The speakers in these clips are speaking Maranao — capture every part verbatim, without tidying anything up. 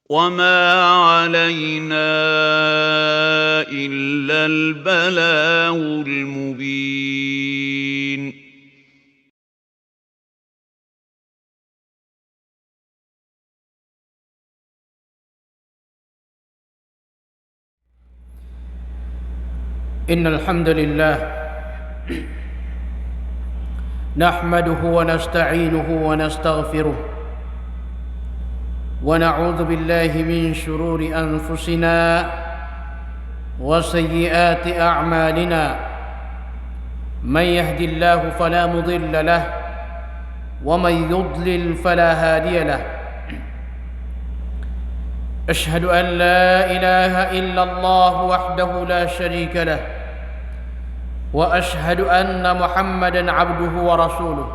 وما علينا إلا البلاغ المبين. إن الحمد لله نحمده ونستعينه ونستغفره، ونعوذ بالله من شرور أنفسنا وسيئات أعمالنا. من يهد الله فلا مضل له، ومن يضلل فلا هادي له. أشهد أن لا إله إلا الله وحده لا شريك له، وأشهد أن محمدا عبده ورسوله.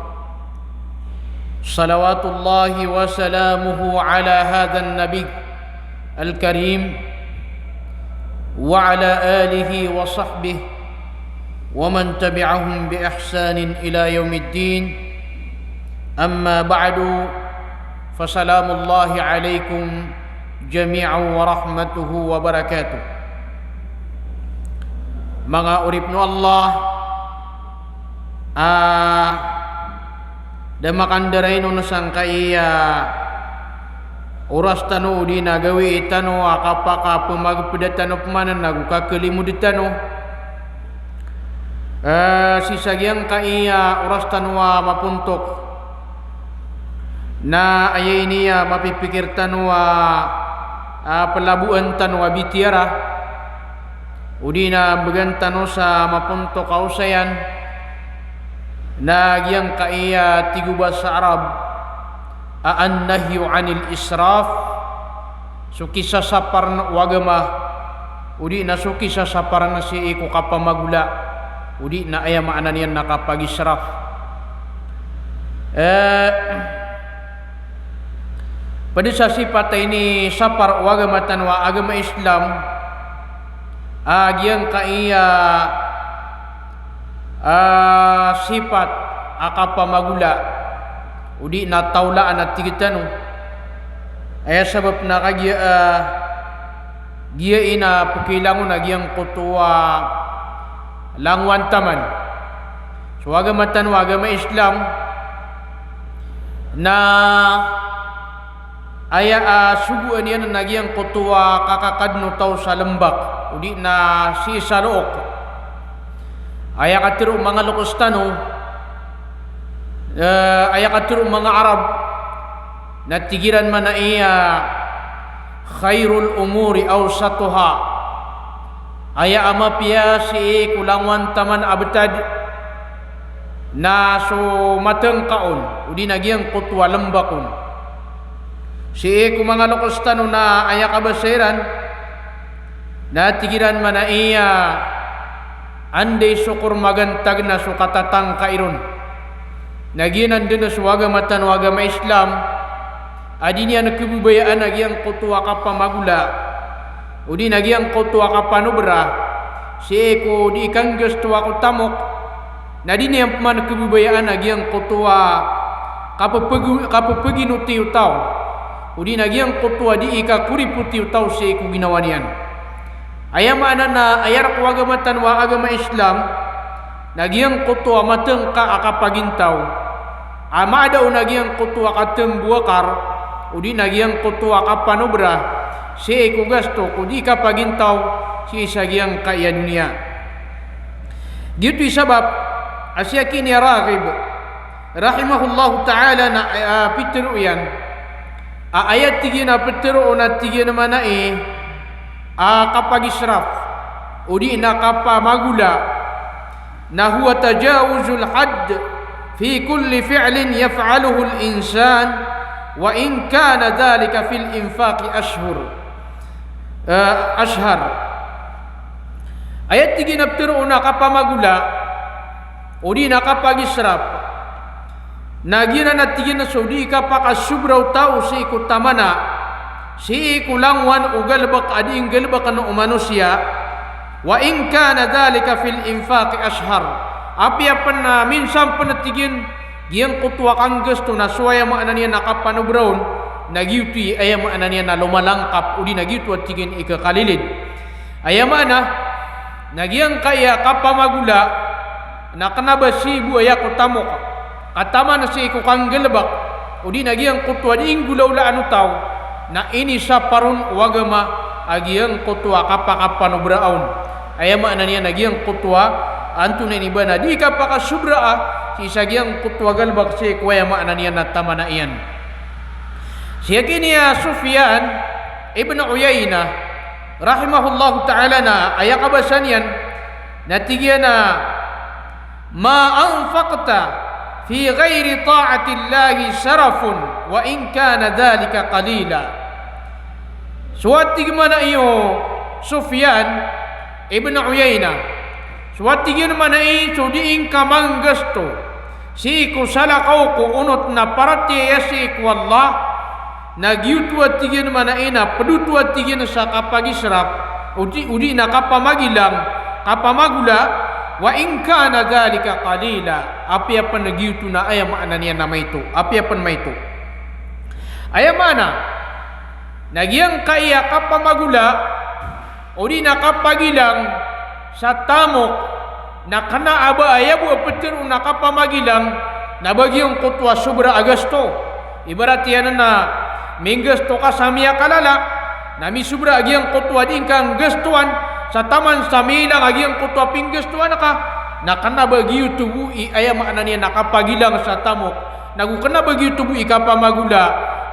صلوات الله وسلامه على هذا النبي الكريم وعلى آله وصحبه ومن تبعهم بإحسان إلى يوم الدين. أما بعد، فسلام الله عليكم جميعا ورحمته وبركاته. Manga oripn o Allah, a da makandarainon sangkai a oras tano odi na gawii tano a kapakapmagpda tano pman ago kakalimoda tano, eh, sii sa giyangkai a oras tano a mapontok. Na aya ini a mapipikir tano a, a plaboan tano a bitiyara, odi na bgan tano sa mapontok a osayan, na giyangkai a tig o basa Arab a an-nahyu anil israf, so kisasaparn o agama, odi na so kisasaparn sii ko kapamagola, odi na aya maana niyan na kapagisraf. Eh, pd sa sipat a inisapar o agama tano a agama Islam, a giyangkai a, a sipat a kapamagola, odi na taolaan a tig tano. Aya sabap na kagiya, a, giya ina pkilangon a giyangkoto a langowan taman. So agama tano a agama Islam, na aya a sogoan iyan na giyangkoto a kakakadn o taw sa lmbak, odi na sii sa look. Aya katharo o manga loks tano, eh, aya katharo o manga Arab, na tig iran mana iya, "Khairul umuri awsatuha." Aya a mapiya sii ko langowan taman a btad na so matngka on, odi na giyangkoto a lmbak on. Sii ko manga loks tano na aya kabasa iran, na tig iran mana iya, anda i sokor magantag na so katatangkai ron. Na giyanan dn so agama tano a agama Islam a di niyan khababayaan a giyangkoto a kapamagola, odi na giyangkoto a kapanobra, sii ko di kanggastowa ko tamok, na di niyan pman khababayaan a giyangkoto a kapphag-, kapphaginotiyotaw, odi na giyangkoto a di kakoripotiyataw sii ko ginawa niyan. Aya maana na aya rk o agama tano a agama Islam, na giyangkoto a matngka a kapagintaw, a maada on a giyangkoto a katmbowakar, odi na giyangkoto a kapanobra, sii ko gasto ko di kapagintaw, sii sa giyangkaya doniya. Giyoto i sabap a si Aki Niya Raghib, rahimahullahu ta'ala, na, eh, pitharo iyan a aya tig iyan a pitharo on a tig iyan mana i a kapagisraf, odi na kapamagola, na huwa tajawuzul hadd fi kulli fi'lin yaf'aluhul insan, wa in kana dhalika fil infaqi ashhur, eh, ashhar. Aya tig iyan a pitharo on a kapamagola, odi na kapagisraf, na giyanan a tig iyan a so di kapakasobra o taw sii ko tamana, sii ko langowan o galbk a di nggalbkn o manosiya, wa in kana dhalika fil infaqi ashhar. Apiya pn a minsan pn a tig iyan, giyangkoto a kanggasto na so aya maana niyan a kapanobra on, Na giyoto i aya maana niyan na lomalangkap, odi na giyoto a tig iyan i kakalilid. Aya maana na giyangkaya kapamagola na kna ba sii bo aya ko tamok, ka taman sii ko kanggalbk, odi na giyangkoto a dii nggolawlaan o taw, na inisapar on o agama a giyangkoto a kapakapanobraa on. Aya maana niyan na giyangkoto a antonaa ini ba na dii kapakasobraa sii sa giyangkoto a galbk sii ko aya maana niyan na tamana iyan. Si Hakim a Sufyan ibn Uyainah rahimahullahu ta'ala na aya kabasa niyan na tig iyan a, "Ma anfaqta fi ghairi ta'atillahi sarafun wa in kana dhalika qalila." So a tig mana iyo Sufyan ibn Uyainah, so a tig iyan mana i so dii ngka manggasto sii ko salakaw ko onot na paratiyaya sii ko Allah, na giyoto a tig iyan mana i na pd oto a tig iyan sa kapagisraf, odi, odi na kapamagilang, kapamagola, wa in kana dhalika qalila, apiya pn giyoto na aya maana niyan na maito, apiya pn maito. Aya maana na giyangkaya kapamagola, odi na kapagilang sa tamok, na kna a ba aya bo a ptharoon a kapamagilang na ba giyangkoto a sobra a gasto. Ibarat iyan na minggasto ka sa miyakalala, na misobra a giyangkoto a dii ngka nggastoan, sa taman sa milang a giyangkoto a pinggastoan ka, na kna ba giyoto bo i aya maana niyan na kapagilang sa tamok. Nago kna ba giyoto bo i kapamagola,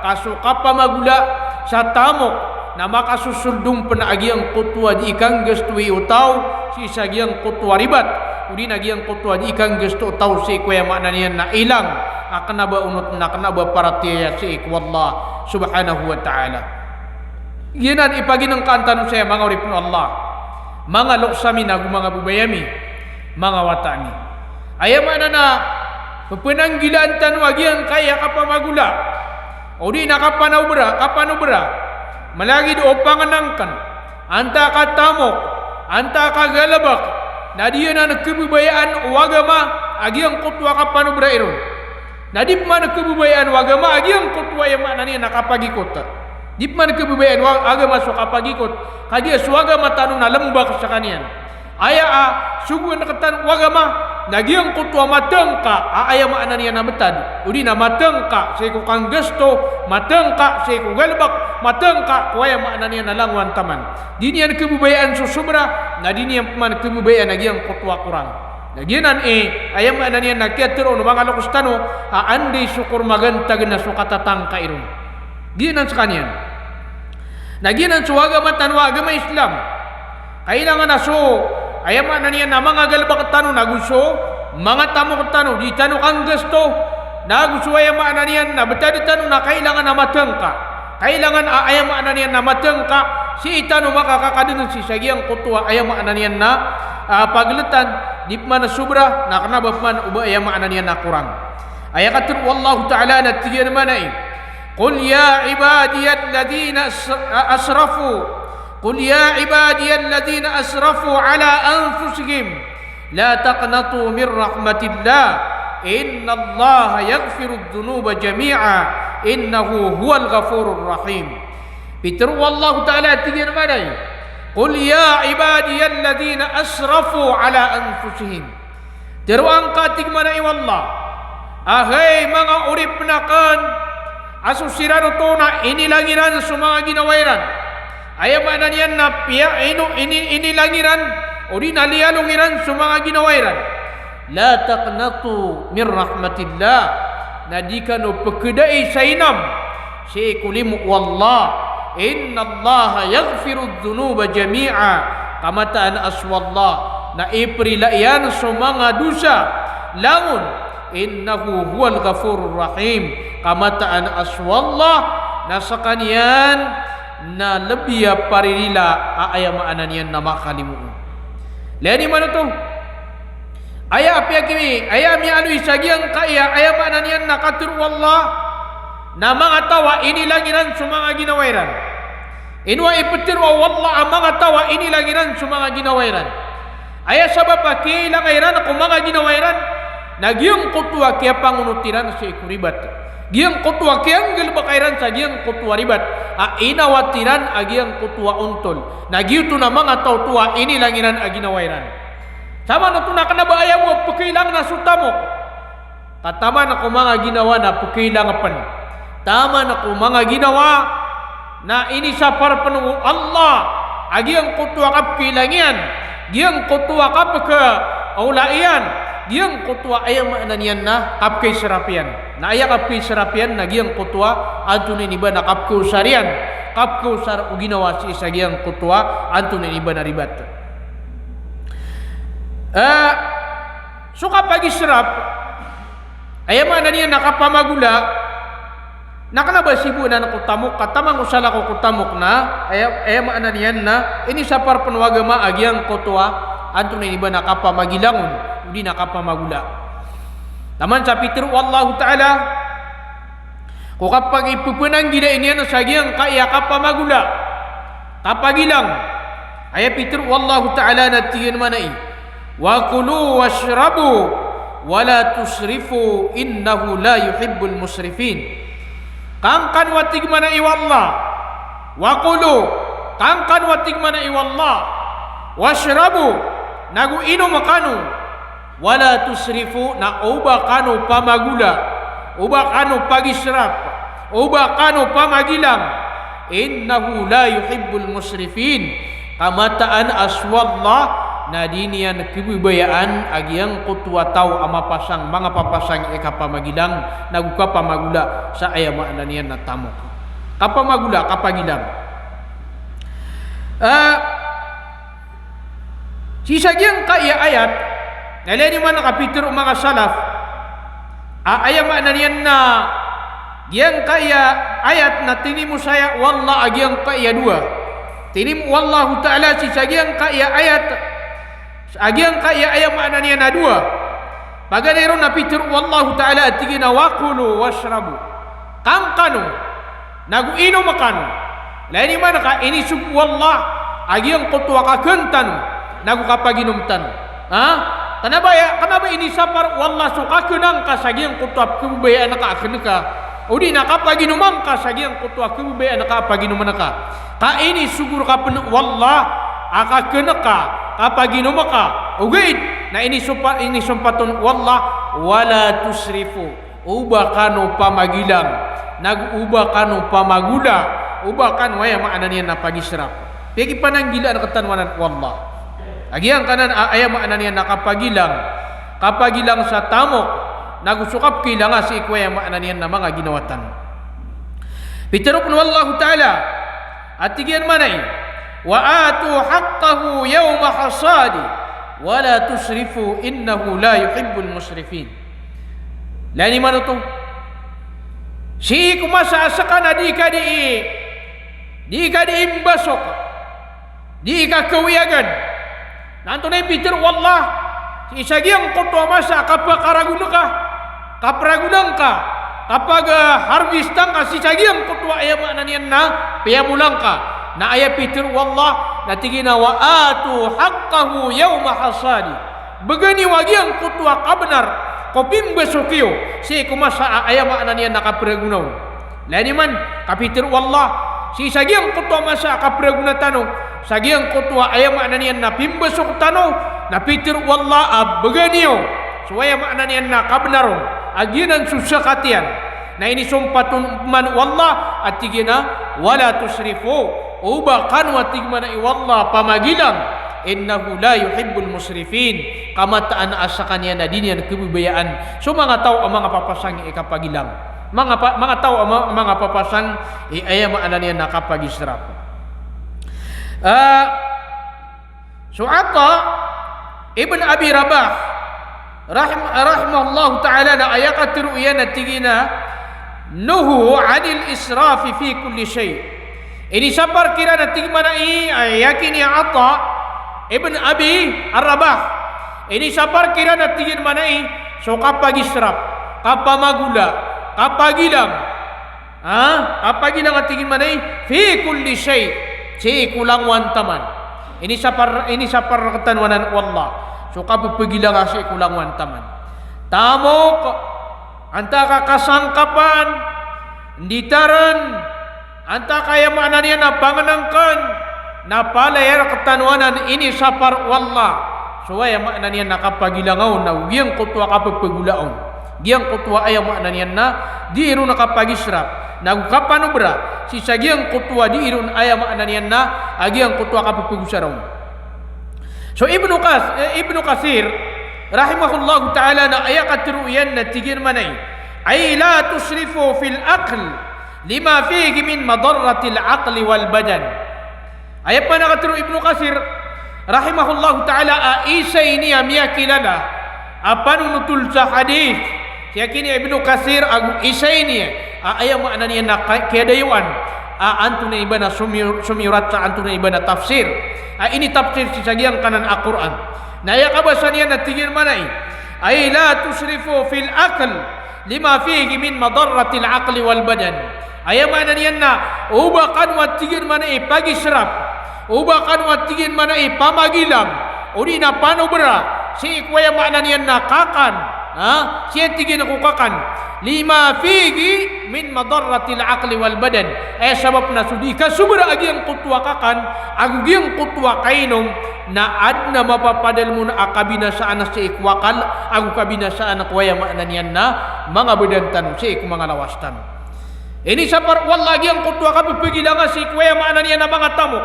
ka so kapamagola sa tamok na makasosold on pn a giyangkoto a dii kanggastoi o taw sii sa giyangkoto a ribat, odi na giyangkoto a dii kanggasto o taw sii ko aya maana niyan na ilang a kna ba onot na kna ba paratiyaya sii ko Allah subhanahu wa ta'ala. Giyanan i paginngkaan tano saya, manga oripn o Allah, manga loks ami nago manga babay ami, manga wata ami. Aya maana na pphanggilaan tano a giyangkaya kapamagola, odi na kapanobra, kapanobra, malagid o pangnngkn, antaa ka tamok, antaa ka galbk, na di anan khababayaan o agama a giyangkoto a kapanobrai ron. Na di pman khababayaan o agama a giyangkoto a aya maana niyan na kapagikot. Di pman khababayaan o agama so kapagikot, kagiya so agama tano na lmbak skaniyan. Aya a sogoan rktano o agama na giyangkoto a matngka a aya maana niyan na btad, odi na matngka sii ko kanggasto, matngka sii ko galbk, matngka ko aya maana niyan na langowan taman. Di niyan khababayaan so sobra, na di niyan pman khababayaan a giyangkoto a korang. Na giyanan i aya maana niyan na kiyatharo o manga loks tano a anda i so kormagantag na so katatangkai ron. Giyanan skaniyan. Na giyanan so agama tano a agama Islam. Kailangan a so aya maana niyan na manga galbk tano nago so manga tamok tano, di tano kanggasto, nago so aya maana niyan na btad tano na kailangan a matngka. Kailangan a aya maana niyan na matngka sii tano makakakadn sii sa giyangkoto a aya maana niyan na, ah, pagltan, di pman sobra, na kna ba pman o ba aya maana niyan na korang. Aya katharo o Allahu Ta'ala na tig iyan mana i, "Qul ya ibadiyalladhina as-, asrafu, qul ya ibadiyalladhina asrafu ala anfusihim, la taqnatu min rahmatillah, innallaha yaghfirudh dhunuba jami'a, innahu huwal ghafurur rahim." Pitharo o Allahu Ta'ala, tig iyan mana i, "Qul ya ibadiyalladhina asrafu ala anfusihim." Tharoa ngka, tig mana i o Allah, a hay manga oripn akn a so siran oto na inilang iran so manga ginawa iran. Aya maana niyan na piya ino ini, inilang iran, odi na liyalong iran so manga ginawa iran. La taqnatu min rahmatillah. Na di kano pkhadai sa inam sii ko limo o Allah. Innallaha yaghfirudh dhunuba jami'a. Ka mataan a so Allah na iprila iyan so manga dosa langon. Innahu huwal ghafurur rahim. Ka mataan a so Allah na skaniyan na lbi a paririla a aya maana niyan na makalimo. Lagid iman oto. Aya apiya ki, aya miyaaloy sa giyangkaya aya maana niyan na katharo o Allah na manga taw a inilang iran so manga ginawa iran. Ino a iptharo o Allah a manga taw a inilang iran so manga ginawa iran? Aya sabap a kiilanga iran ko manga ginawa iran na giyangkoto a kiyapangonot iran sii ko ribat. Giyangkoto a kiyanggalbka iran sa giyangkoto a ribat a inawat iran a giyangkoto a ontol. Na giyoto na manga taw oto a inilang iran a ginawa iran. Taman oto na kna ba aya bo a pkailang na so tamok. Ka taman ko manga ginawa na pkailang pn. Taman ko manga ginawa na inisapar pn o Allah a giyangkoto a kapkailang iyan, giyangkoto a kapkaola iyan, giyangkoto a aya maana niyan na kapkaisrap iyan. Na aya kapkaisrap iyan na giyangkoto a antonaa ini ba na kapkaosar iyan, kapkaosar o ginawa sii sa giyangkoto a antonaa ini ba na ribat. Eh, so kapagisrap, aya maana niyan na kapamagola, na kna ba sii bo anan ko tamok, ka taman ko salakaw ko tamok na, aya, aya maana niyan na inisapar pn o agama a giyangkoto a antonaa ini ba na kapamagilang on, odi na kapamagola. Taman sa pitharo o Allahu Ta'ala, ko kapagipepnanggila iyan sa giyangkaya kapamagola, kapagilang. Aya pitharo o Allahu Ta'ala na tig iyan manaya, "Wa kulu washrabu wa la tusrifu innahu la yuhibbul musrifin." Kangkano a tig manaya o Allah. "Wa kulu," kangkano a tig manaya o Allah. "Washrabu," nago inom kano. "Wa la tusrifu," na oba kano pamagola, oba kano pagisrap, oba kano pamagilang. "Innahu la yuhibbul musrifin." Ka mataan a so Allah na di niyan khababayaan a giyangkoto a taw a mapasang, manga papasang i kapamagilang, nago kapamagola sa aya maana niyan na tamok. Kapamagola, kapagilang. Ah, Sii sa giyangkaya ayat, na ilay niyo man a kapitharo o manga salaf, a, aya maana niyan na giyangkaya ayat na tinimo saya o Allah a giyangkaya dowa. Tinimo o Allahu Ta'ala sii sa giyangkaya ayat, a giyangkaya aya maana niyan na dowa. Paganay ron na pitharo o Allahu Ta'ala a tig iyan a, "Wa kulu washrabu." Kangkano nago inom kano. Ilay niyo man ka inisogo o Allah a giyangkoto a kakn tano nago kapaginom tano. Ha? Kna ba aya, kna ba inisapar o Allah so kakn angka sa giyangkoto a pkhababayaan ka a kn ka, odi na kapaginom angka sa giyangkoto a khababayaan ka a paginom ka. Ka inisogo rka pn o Allah a kakn ka, kapaginom ka. Ogaid na inisompa-, inisompat on o Allah, "Wa la tusrifu." Oba kano pamagilang, nago oba kano pamagola, oba kano aya maana niyan na pagisrap. Piyakipananggilaan rktano anan o Allah a giyangkanan a aya maana niyan na kapagilang, kapagilang sa tamok, nago so kapkhailanga sii ko aya maana niyan na manga ginawa tano. Pitharo pn o Allahu Ta'ala a tig iyan manaya, "Wa atu haqqahu yawma hasadi, wa la tusrifu innahu la yuhibbul musrifin." Ilay niyo man oto. Sii ko masa a ska na di ka di, di ka di imbasok, di ka kawiyagan. Na antonaa i pitharo o Allah sii sa giyangkoto a masa a kapakaragon ka, kapragonan ka, kapag, ah, harvest angka sii sa giyangkoto a aya maana niyan na piyamola ngka. Na aya pitharo o Allah na tig iyan a, "Wa atu haqqahu yawma hasadi." Bgan iyo a giyangkoto a kabnar ko pimbasok iyo sii ko masa a aya maana niyan na kapragona on. Ilay niyo man, kapitharo o Allah, sii sa giyangkoto a masa a kapragona tano, sa giyangkoto a aya maana niyan na pimbasok tano, na pitharo o Allah a bgan iyo so aya maana niyan na kabnar on, a giyanan so zakat iyan. Na inisompat on man o Allah a tig iyan a, "Wa la tusrifu." Oba kano a tig manaya o Allah pamagilang, "Innahu la yuhibbul musrifin." Ka mataan a skaniyan na di niyan khababayaan so manga taw a manga papasang i kapagilang. Manga pa-, manga taw a ma-, manga papasang i aya maana niyan na kapagisrap. Ah, so Ata ibn Abi Rabah, rahim-, rahimahullahu ta'ala, na aya katharo iyan a tig iyan a, "Nuhu anil israfi fi kulli shay." Inisapar kiran a tig manaya, aya kini Ata ibn Abi Rabah. Inisapar kiran a tig iyan manaya so kapagisrap, kapamagola, kapagilang. Ha? Kapagilang a tig iyan manaya, fi kulli shay. Sii ko langowan taman. Inisapar, inisapar rktano anan o Allah so kapphagilang a sii ko langowan taman. Tamok, Antaa ka kasangkapan, nditaren, antaa ka aya maana niyan na pangenengken, na palaya rektano anan inisapar o Allah so aya maana niyan na kapagilanga on, na giyangkoto a kapepegula on. Giyangkoto a aya maana niyan na dii ron kapagisrap, na go kapanobra, sii sa giyangkoto a dii ron aya maana niyan na, a giyangkoto a kapepegosara on. So Ibnu Kas-, eh, Ibnu Kathir, rahimahullahu ta'ala, na aya katero iyan na tig iyan manay, ay la tusrifu fil akl lima fihi min madarratil aqli wal badan. Aya pman a katero o Ibnu Kathir, rahimahullahu ta'ala, a isa ini a miyakilala a panonotol sa hadith, sii ki Ibnu Kathir ago isa ini a aya maana niyan na ka-, kiyadayoan a antonaa i ba na somiyo-, somiyorat sa antonaa i ba na tafsir a initafsir sii sa giyangkanan a Qur'an. Na aya kabasa niyan na tig iyan manay, ay la tusrifu fil akl lima fihi min madarratil aqli wal badan. Aya maana niyan na, oba kano a tig iyan manay pagisrap, oba kano a tig iyan manay pamagilang, odi na panobra sii ko aya maana niyan na kakan, ha? Sii tig iyan ko kakan. Lima fihi min madarratil aqli wal badan. Aya sabap na so dii kasobra a giyangkoto a kakan ago giyangkoto a kainom, na aden a mapapadalem on a kabinasaan sii ko akal ago kabinasaan ko aya maana niyan na manga badan tano, sii ko manga lawas tano. Inisapar o Allah giyangkoto a kapepegilanga sii ko aya maana niyan na manga tamok.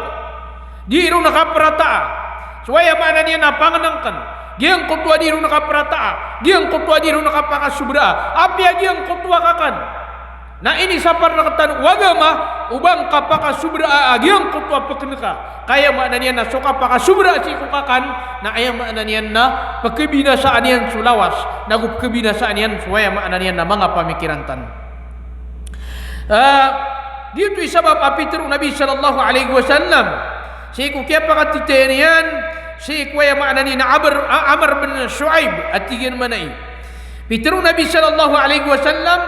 Dii ron kaprataa so aya maana niyan na pangenengken. Giyangkoto a dii ron kaprataa, giyangkoto a dii ron kapakasobraa, apiya giyangkoto a kakan. Na inisapar rektano o agama o ba ngka kapakasobraa a giyangkoto a pekeneka. Ka aya maana niyan na so kapakasobra sii ko kakan, na aya maana niyan na pekebinasaan iyan so lawas, na go pekebinasaan iyan so aya maana niyan na manga pamikiran tano. Ah, giyoto i sabap a pitero o Nabi sallallahu alaihi wasallam sii ko kiyapakatitayan iyan sii ko aya maana niyan na Amr, a-, Amr bin Shu'aib a tig iyan manay. Pitero o Nabi sallallahu alaihi wasallam,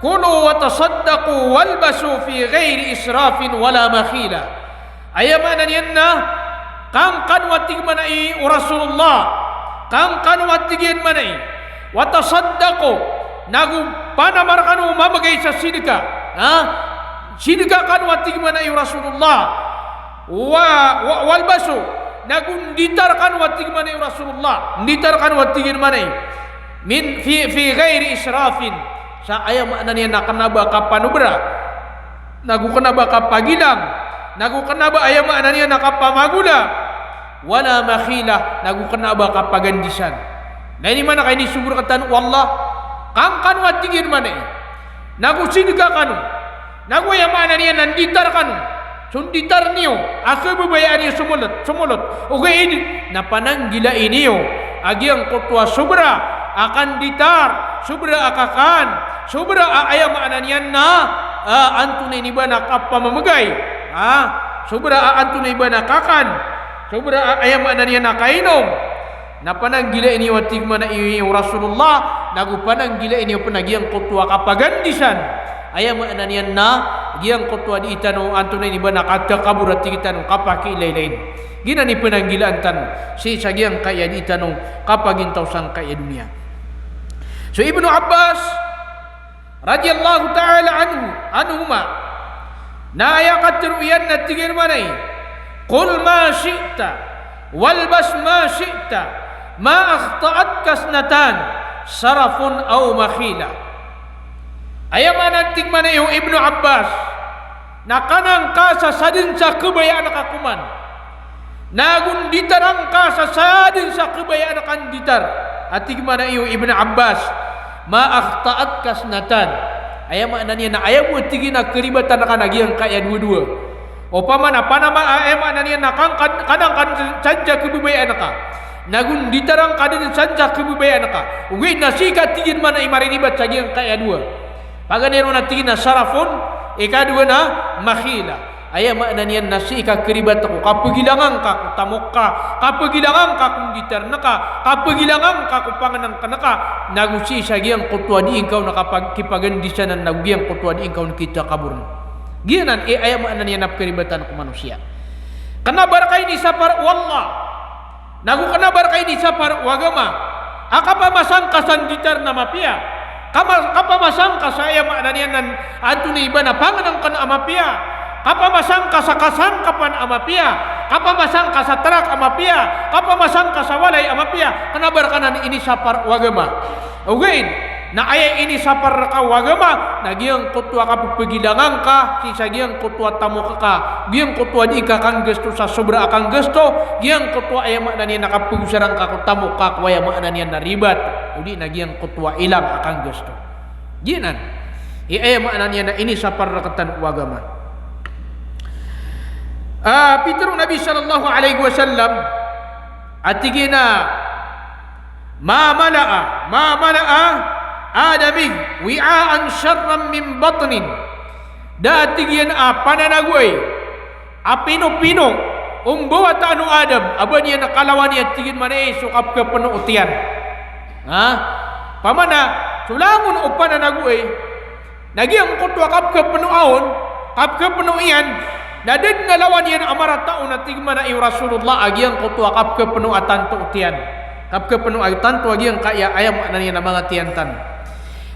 kulu wa tasaddaqu walbasu fi ghairi israfin wala makhila. Aya maana niyan na, kangkano a tig iyan manay o Rasulullah, kangkano a tig iyan manay, wa tasaddaqu, na go panamar kano mamegay sa sidka, ha? Sidka kano a tig iyan manay o Rasulullah, wa, wa, walbasu, na go nditar kano a tig iyan manay o Rasulullah, nditar kano a tig iyan manay, min, fi, fi ghairi israfin, sa aya maana niyan na kena ba kapanobra, na go kena ba kapagilang, na go kena ba aya maana niyan na kapamagola, wala makhila, na go kena ba kapagandisan. Na ini maana ka inisogo rektano o Allah, kangkano a tig iyan manay, na go sidka kano, na go aya maana niyan na nditar kano, so nditar niyo a kebabayaan iyo somolot, somolot. Ogaid na pananggilai niyo a giyangkoto a sobra a kanditar, sobra a kakan, sobra a aya maana niyan na, ah, antonaa ini ba na kapamamegay, ah, sobra a antonaa ini ba na kakan, sobra a aya maana niyan na kainom. Na pananggilai niyo a tig iyan manay o Rasulullah, na go pananggilai niyo pen a giyangkoto a kapagandisan. Aya maana niyan na giyangkoto a dii tano antonaa ini ba na katakabor a tig tano, kapakiilaylay. Giyanan i pananggilaan tano sii sa giyangkaya dii tano kapagintaw sangkaya doniya. So Ibnu Abbas radiyallahu ta'ala anhu, anhuma, na aya katero iyan na tig iyan manay, kul ma shi'ta, walbas ma shi'ta, ma akhta'atka ithnatan, sarafun aw makhila. Aya maana tig iyan manay o Ibnu Abbas, na kanang ka sa sadn sa kabayaan ka koman, na go nditaran ka sa sadn sa kabayaan ka nditar. A tig iyan manay o Ibnu Abbas, ma akhta'atka ithnatan. Aya maana niyan na aya bo a tig iyan a karibatan ka na giyangkaya dowa-dowa. Opama na panama, aya maana niyan na kangkan, kanang ka sadn sa kababayaan ka, na go nditaran ka dn sadn sa kababayaan ka, ogaid na sii ka tig iyan manay mariribat sa giyangkaya dowa. Paganay ron a tig iyan a sarafun, ikadowa na makhila. Aya maana niyan na sii ka karibat ko, kapagilangan ka ko tamok ka, kapagilangan ka ko nditarn ka, kapagilangan ka ko pangnngkn ka, na go sii sa giyangkoto a dii ngka on kapag-, kipagandisanan, na go giyangkoto a dii ngka on kitakaborn. Giyanan i aya maana niyan a pkaribatan ko manosiya. Kna ba rka inisapar o Allah, na go kna ba rka inisapar o agama a kapamasang ka sa nditarn a mapiya, Kama-, kapamasang ka sa aya maana niyan na antonaa i ba na pangnngkn a mapiya. Kapamasang ka sa kasangkapan a mapiya. Kapamasang ka sa trak a mapiya. Kapamasang ka sa walay a mapiya. Kna ba rka nan inisapar o agama. Ogaid na aya inisapar rka o agama na giyangkoto a kapphgilangan ka sii sa giyangkoto a tamok ka, giyangkoto a dii ka kanggasto sa sobra a kanggasto, giyangkoto a aya maana niyan na kapgosaran ka ko tamok ka ko aya maana niyan na ribat, odi na giyangkoto a ilang a kanggasto. Giyanan i aya maana niyan na inisapar rktano o agama. Ah, pitharo o Nabi sallallahu alaihi wasallam a tig iyan a, "Ma mala'a, ma mala'a adami wi'aan sharran min batnin." Da a tig iyan a pananagoay a pinopino o mbawataan o Adam a ba niyan kalawan iyan, tig iyan, manaya so kapkhapno o tiyan. Ha? Pamana, so langon o pananagoay na giyangkoto a kapkhapno aon, kapkhapno iyan, na da dn a lawan iyan a marata on a tig man a i Rasulullah a giyangkoto a kapkhapno a tanto o tiyan. Kapkhapno a tanto a giyangkaya aya maana niyan a manga tiyan tano.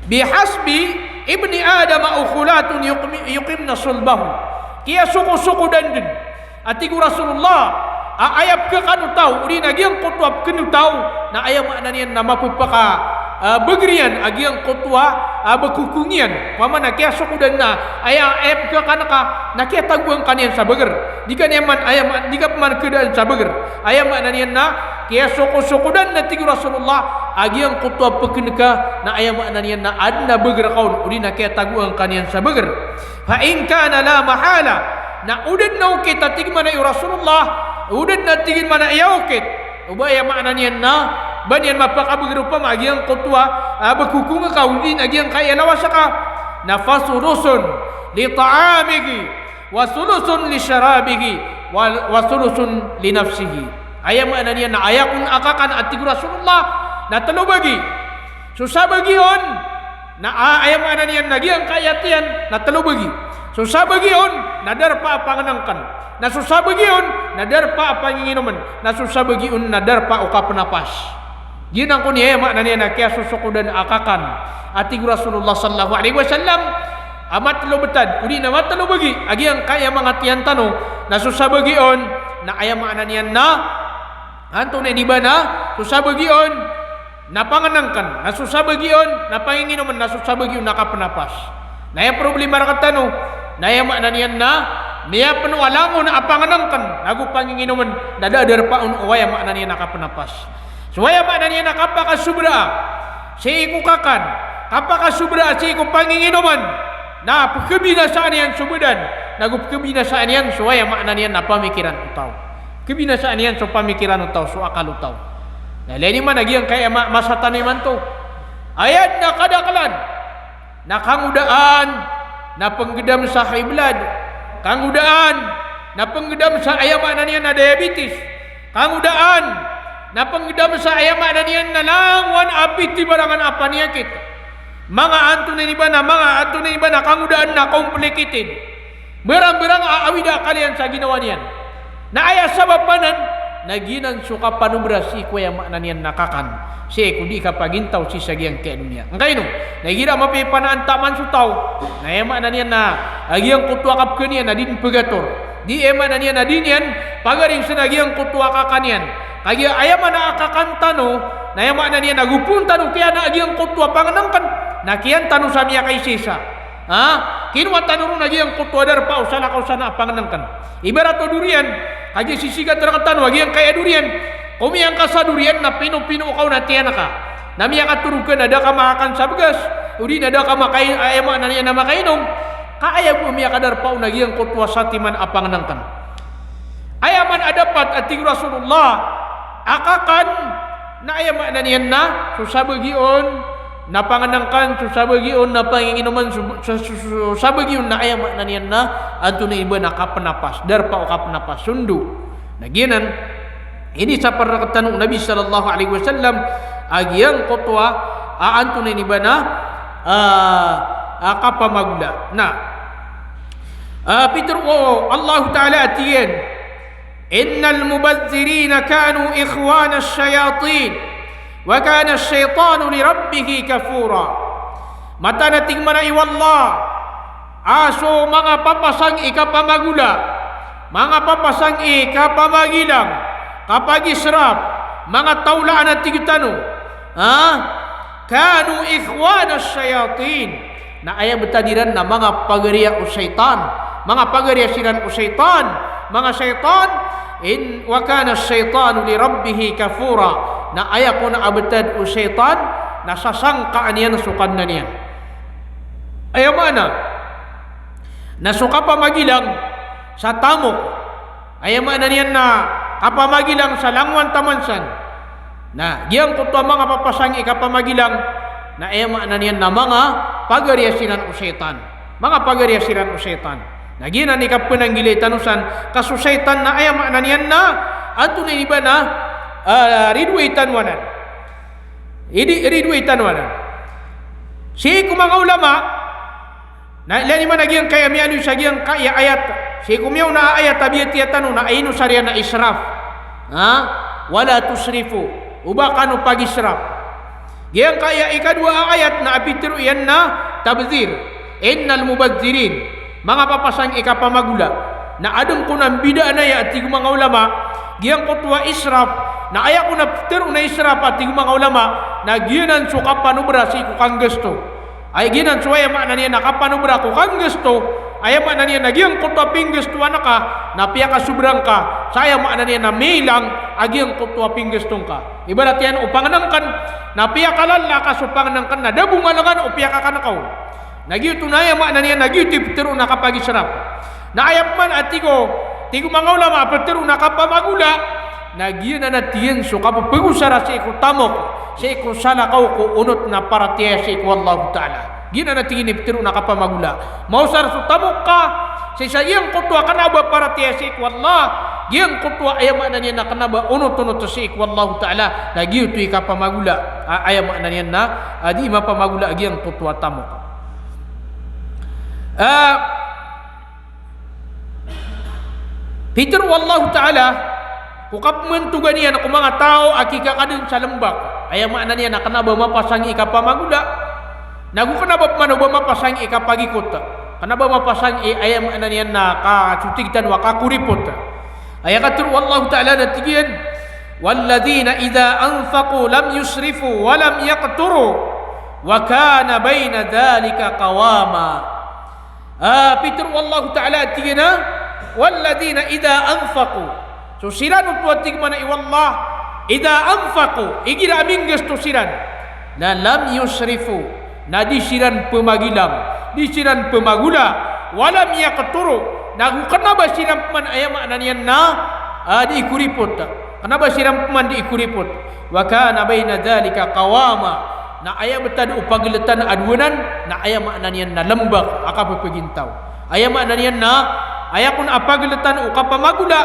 "Bihasbi ibni Adama ukhulatun yuqmi-, yuqimna sulbahu." Kiyasokosokodan dn a tig o Rasulullah a aya pkhakan o taw, odi na giyangkoto a pkn o taw, na aya maana niyan na mapphaka, ah, bgr iyan a giyangkoto a, ah, bkokong iyan. Pamana kiyasokodan na aya, aya pkhakan ka na kiyatagoan ka niyan sa bgr. Di ka niyan man, aya ma-, di ka pman khadaan sa bgr. Aya maana niyan na kiyasokosokodan na tig o Rasulullah a giyangkoto a pkn ka na aya maana niyan na adn a bgr ka on, odi na kiyatagoan ka niyan sa bgr. Fa in kana la mahala, na o da dn a okit a tig man a i Rasulullah, o da dn a tig man a aya okit, o ba aya maana niyan na ba niyan mapakabgr opama a giyangkoto a, ah, bkokong ka odi na giyangkaya lawas ka, na fa thuluthun li ta'amihi, wa thuluthun li sharabihi, wa, wa thuluthun li nafsihi. Aya maana niyan na aya kon a kakan a tig o Rasulullah na tlo bagi. So sabagi on na, ah, aya maana niyan na giyangkaya tiyan na tlo bagi. So sabagi on na darpa a pangnngkn. Na so sabagi on na darpa a panginginomn. Na so sabagi on na darpa o kapnapas. Giyanan kon i aya maana niyan na kiyasosokodan a kakan a tig o Rasulullah sallallahu alaihi wasallam a matlo btad, odi na matlo bagi a giyangkaya manga tiyan tano, na so sabagi on na aya maana niyan na antonaa i ba na, so sabagi on na pangnngkn, na so sabagi on na panginginomn, na so sabagi on na kapnapas. Na aya problema rktano na aya maana niyan na miyapno a langon a pangnngkn ago panginginomn na da a darpa on o aya maana niyan na kapnapas. So aya maana niyan na kapakasobraa sii ko kakan, kapakasobraa sii ko panginginomn, na pkhabinasaan iyan so badan, nago pkhabinasaan iyan so aya maana niyan na pamikiran o taw. Pkhabinasaan iyan so pamikiran o taw, so akal o taw. Na ilay niyo man a giyangkaya ma-, masa tano imanto. Aya dn a kadaklan na kangodaan na pnggdam sa high blood. Kangodaan na pnggdam sa aya maana niyan na diabetes. Kangodaan na pnggdam sa aya maana niyan na langowan a pitibarangan a paniyakit. Manga antonaa i ba na, manga antonaa i ba na kangodaan na complicated. Mbarangbarang a awida a kaliyan sa ginawa niyan. Na aya sabap anan na giyanan so kapanobra sii ko aya maana niyan na kakan, sii ko dii kapagintaw sii sa giyangkaya doniya. Angkaino? Na igira mapiya i panaan taman so taw na aya maana niyan na a giyangkoto a kapkhan iyan na di dn pgator. Di, aya maana niyan na di niyan pagaring sii na giyangkoto a kakan iyan. Kagiya aya maana a kakan tano na aya maana niyan na gopoon tano kiyaana a giyangkoto a pangnngkn na kiyan tano sa miyakaisaisa. Ha? Kinowa tano ron a giyangkoto a darpa o salakaw sana a pangnngkn. Ibarat o durian, kagiya sisigat rktano a giyangkaya durian. Komiyan ka sa durian na pinopino ka on a tiyan ka. Na miyakatorog ka na da ka makakan sa bgas, odi na da ka makai-, aya maana niyan na makainom. Ka aya bo miyakadarpa on a giyangkoto a satiman a pangnngkn. Aya man a dapat a tig o Rasulullah a kakan na aya maana niyan na so sabagi on na pangnngkn, so sabagi on na panginginoman, so, so, so, so sabagi on na aya maana niyan na antonaa i ba na kapnapas, darpa o kapnapas, sondo. Na giyanan, inisapar rktano o Nabi sallallahu alaihi wasallam a giyangkoto a, a antonaa i ba na, a, a kapamagola. Na, a, pitharo o Allah Ta'ala a tig iyan, "Innal mubadhdhirina kanu ikhwana ash-shayatin, wa kana ash-shaytanu li rabbihi kafura." Mataan a tig mambo o Allah a so manga papasang i kapamagola, manga papasang i kapamagilang, kapagisrap, manga taolaan a tig tano, ha? Kanu ikhwana shayatin. Na aya btad iran na manga pagariya o shaytan. Manga pagariya siran o shaytan. Manga shaytan, in, wa kana shaytanu li rabbihi kafura. Na aya kon a btad o shaytan, na sasangkaan iyan so Kadnan iyan. Aya maana na so kapamagilang sa tamok, aya maana niyan na kapamagilang sa langowan taman san. Na giyangkoto a manga papasang i kapamagilang, na aya maana niyan na manga pagariya siran o shaytan. Manga pagariya siran o shaytan. Na giyanan i kapananggilai tano san, ka so shaytan na aya maana niyan na antonaa i ba na, ah, ridoay tano anan. Idi, ridoay tano anan. Sii ko manga ulama, na ilay niyo man a giyangkaya miyaaloy sa giyangkaya ayat. Sii ko miyaona a ayat a biyatiya tano na ino sa riyan na israf. Ha? Wala tusrifu. Oba kano pagisrap. Giyangkaya ikadowa a ayat na a pitharo iyan na tabdhir. Innal mubadhdhirin. Manga papasang i kapamagola. Na adn kon a mbidaan aya a tig o manga ulama, giyangkoto a israf, na aya kon a pitharo na israf a tig o manga ulama, na giyanan so kapanobra sii ko kanggasto. Aya giyanan so aya maana niyan na kapanobra ko kanggasto, aya maana niyan na giyangkoto a pinggastoan ka, na piyakasobra ngka sa aya maana niyan na milang a giyangkoto a pinggasto ngka. Ibarat iyan o pangnngkn, na piyakalala ka so pangnngkn, na da bo malangan o piyakakan ka on. Na giyoto na aya maana niyan na giyoto i pitharo na kapagisrap. Na aya pman a tig o, tig o manga ulama a pitharo na kapamagola, na giyanan a tig iyan so kapphagosara sii ko tamok, sii ko salakaw ko onot na paratiyaya sii ko Allahu Ta'ala. Giyanan a tig iyan i pitharo na kapamagola. Maosar so tamok ka sii sa giyangkoto a kna ba paratiyaya sii ko Allah, giyangkoto a aya maana niyan na kna ba onot-onot sii ko Allahu Ta'ala, na giyoto i kapamagola, a, aya maana niyan na, a, di mapamagola giyangkoto a tamok. Ah, pitharo o Allahu Ta'ala ko kapmantogan iyan ko manga taw a kikakadn sa lmbak. Aya maana niyan na kna ba mapasang i kapamagola, nago kna ba pman o ba mapasang i kapagikot. Kna ba mapasang i, aya maana niyan na ka, so tig tano a kakoripot. Aya katharo o Allahu Ta'ala na tig iyan, "Walladhina idha anfaqu lam yusrifu wa lam yaqturu, wa kana bayna dhalika qawama." Ah, pitharo o Allahu Ta'ala a tig iyan a, "Walladhina idha anfaqu." So siran oto a tig mambo o Allah, "Idha anfaqu," igira a minggasto siran, na "lam yusrifu," na di siran pmagilang, di siran pmagola, "wa lam yaqturu," nago kna ba siran pman aya maana niyan na, ah, di koripot. Kna ba siran pman di koripot. "Wa kana bayna dhalika qawama." Na aya btad o pagltan a dowanan, na aya maana niyan na lmbak a kapphgintaw. Aya maana niyan na, aya kon a pagltan o kapamagola,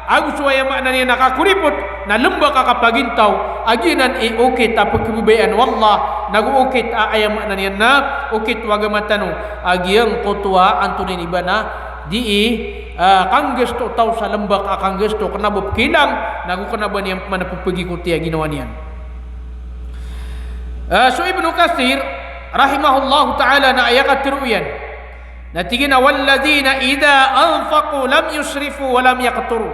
ago so aya maana niyan na kakoripot, na lmbak a kapagintaw, a giyanan i okit a pkhababayaan o Allah, nago okit a aya maana niyan na, okit o agama tano, a giyangkoto a antonaa i ba na, di i, ah, kanggasto o taw sa lmbak a kanggasto, kna ba pkilang, nago kna ba niyan pman pphagikoti a ginawa niyan. Ah, so Ibnu Kathir, rahimahullahu ta'ala, na aya katharo iyan. Na tig iyan a, "Walladhina idha anfaqu lam yusrifu wa lam yaqturu."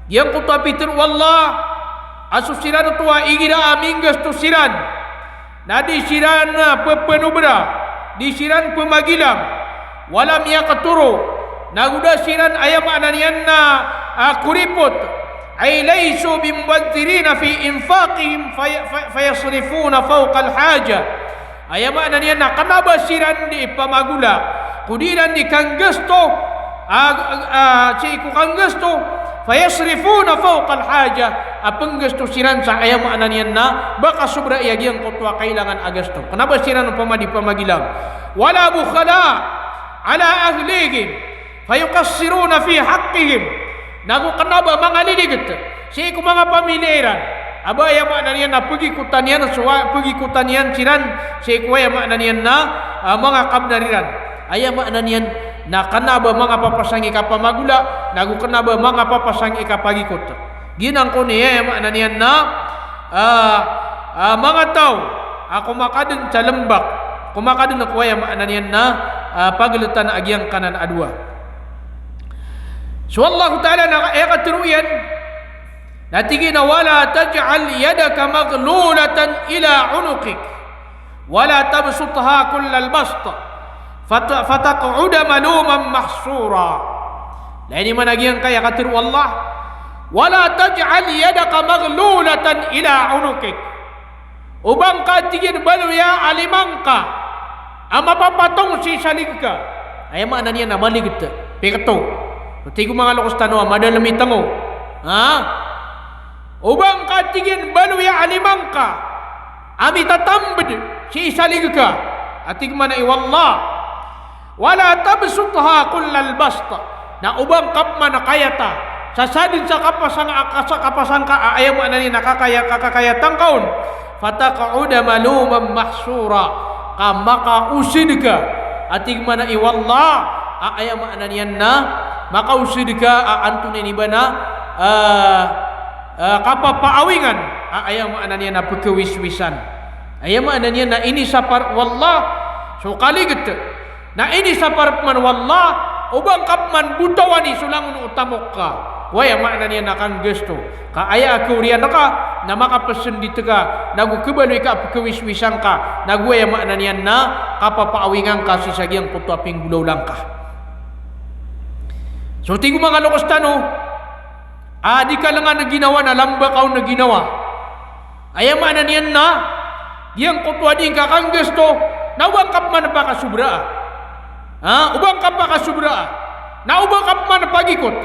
Giyangkoto a pitharo o Allah, a so siran oto a igira a minggasto siran, na di siran, ah, pphanobra, di siran pmagilang, wa lam yaqturu, nago da siran aya maana niyan na, ah, koripot, ay laysu bimubadhdhirina fi infaqihim fay-, fay-, fayasrifuna fawqal hajah. Aya maana niyan na kna ba siran di pamagola, ko di iran di kanggasto, ah, ah, sii ko kanggasto, fayasrifuna fawqal hajah, a pnggasto siran sa aya maana niyan na ba kasobra iyan giyangkoto a kailangan a gasto. Kna ba siran opama di pamagilang. Wala bukhala ala ahlihim, fayuqassiruna fi haqqihim. Nago kna ba manga lilikt sii ko manga pamilya iran. A ba aya maana niyan na pagikotan iyan, so, pagikotan iyan siran sii ko aya maana niyan na, ah, manga kabnar iran. Aya maana niyan na kna ba manga papasang i kapamagola, nago kna ba manga papasang i kapagikot. Giyanan kon i aya maana niyan na, ah, ah, manga taw a komakadn sa lmbak. Ko makaden ko aya maana niyan na, ah, pageltan a giyangkanan a dowa. So Allahu Ta'ala na aya katharo iyan, na tig iyan a, "Wala taj'al yadaka maghlulatan ila unuqik, wala tabsutha kullal bast, fat-, fataq'uda maluman mahsura." Na aya maana giyangkaya katharo o Allah, "Wala taj'al yadaka maghlulatan ila unuqik." O ba ngka, tig iyan, baloya a lima ngka a mapapatong sii sa lig ka. Aya maana niyan na maliget, pekto. Tig o manga loks tano a madalem i tengo. Ha? O ba ngka, tig iyan, baloya a lima ngka a mitatambed sii sa lig ka. A tig mambo o Allah, "Wala tabsutha kullal bast." Na o ba ngka pman kayata sa sadn sa kapasang, sa kapasang ka a aya maana niyan na kakaya, kakakayata ngka on. "Fataq'uda maluman mahsura." Ka makaosed ka, a tig mambo o Allah, a aya maana niyan na makaosed ka a antonaa i ba na, ah, ah, kapapaawingan a aya maana niyan na pekawiswisan. Aya maana niyan na inisapar o Allah so kaliget. Na inisapar pman o Allah, o ba ngka pman botawani so langon o tamok ka ko aya maana niyan na kanggasto. Ka aya a kaoriyan ka na makapesendit ka, nago kebaloy ka a pekawiswisan ka, nago aya maana niyan na kapapaawingan ka sii sa giyangkoto a pinggolawla ngka. So tig o manga loks tano a di ka lengan ginawa na lamba ka on ginawa. Aya maana niyan na giyangkoto a di ngka kanggasto na o ba ngka pman pakasobraa. Ha, o ba ngka pakasobraa. Na o ba ngka pman pagikot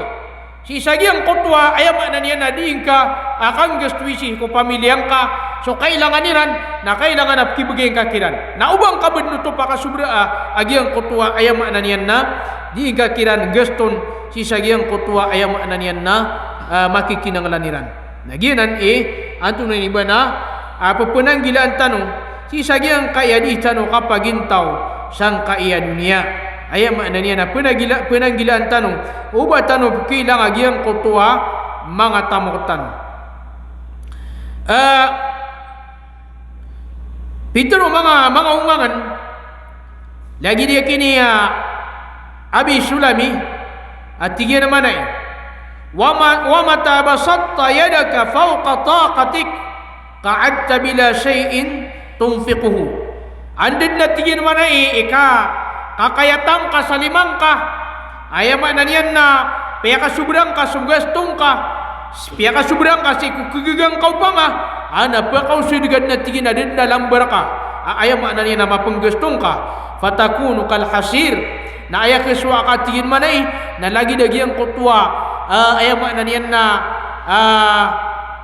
sii sa giyangkoto a aya maana niyan na di ngka a kanggasto sii ko pamilya ngka, so kailangan iran, na kailangan a pekibegay ngka kiran. Na o ba ngka bo den oto pakasobraa a giyangkoto a aya maana niyan na di ngka kiran gaston sii sa giyangkoto a aya maana niyan na, ah, makikinanglan iran. Na giyanan i antonaa i ba na, ah, pepenanggilaan tano sii sa giyangkaya di tano kapagintaw sangkaya doniya. Aya maana niyan na penanggila-, penanggilaan tano o ba tano pekilang a giyangkoto a manga tamok tano. Ah, pitharo o manga, manga omangan, lagid iyan kini, ah, Abi Sulami, a tig iyan a maana i, "Wa ma-, wa mata basatta yadaka fawqa taqatik, qa'adta bila shay'in tunfiquhu." Anda den a tig iyan a maana i, i ka, kakayata ngka sa lima ngka, aya maana niyan na piyakasobra ngka so gasto ngka, piyakasobra ngka sii ko kagaga ngka opama, a na pakaosed ka den a tig iyan a da den a lamba rka a aya maana niyan na mapenggasto ngka. "Fatakunu kal hasir." Na aya kesowa ka, tig iyan a maana i, na lagid a giyangkoto a, ah, aya maana niyan na, ah,